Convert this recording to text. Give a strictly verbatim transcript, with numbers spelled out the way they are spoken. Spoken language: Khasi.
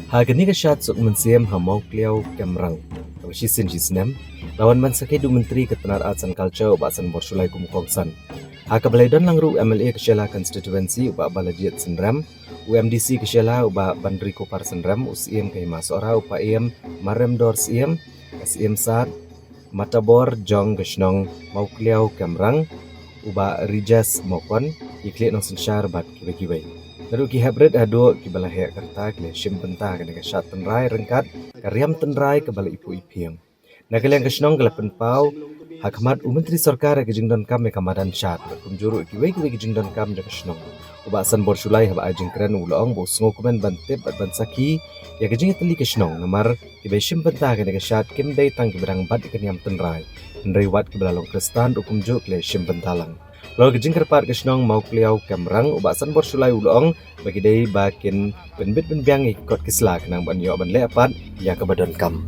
Ha kane ka shad suk mynsiem ha Mawkliaw Kemrang, kaba shisien shisnem la wan ban sakhi da u Myntri ka tnad Arts and Culture u Bah Sanbor Shullai kum u kongsan. Ha kaba la ïadon lang ruh u M L A ka Shella Constituency u Bah Balajied Synrem, u M D C ka Shella u Bah Banrikopar Synrem, u Syiem ka Hima Sohra u Paiem Marremdor Syiem, ka Syiem Sad Matabor jong ka shnong Mawkliaw Kemrang u Bah Rijas Mawkon, ki khlieh nongsynshar bad kiwei kiwei. Naduh ki heprit haduh kiba la heh ka rta ki la shim bynta ha kane ka shad tynrai ryngkat ka riam tynrai kaba la ipuh iphieng. Na ka liang ka shnong ka la pynpaw ha khmat u Myntri Sorkar ïa ka jingdonkam ïa ka madan shad bad kumjuh ruh kiwei kiwei ki jingdonkam jong ka shnong. U Bah Sanbor Shullai haba ai jingkren u la ong ba u sngewkmen ban tip bad ban sakhi ïa ka jingïatylli ka shnong namar kiba shim bynta ha kane ka shad kim dei tang kiba dang bat ïa ka niam tynrai, hynrei wat kiba la long Khristan ruh kumjuh ki la shim bynta lang. Halor ka jingkyrpad ka shnong Mawkliaw Kemrang u Bah Sanbor Shullai u la ong ba ki dei ba kin pynbit pynbiang ïa ki kot ki sla khnang ban ïoh ban leh pat ïa kaba donkam.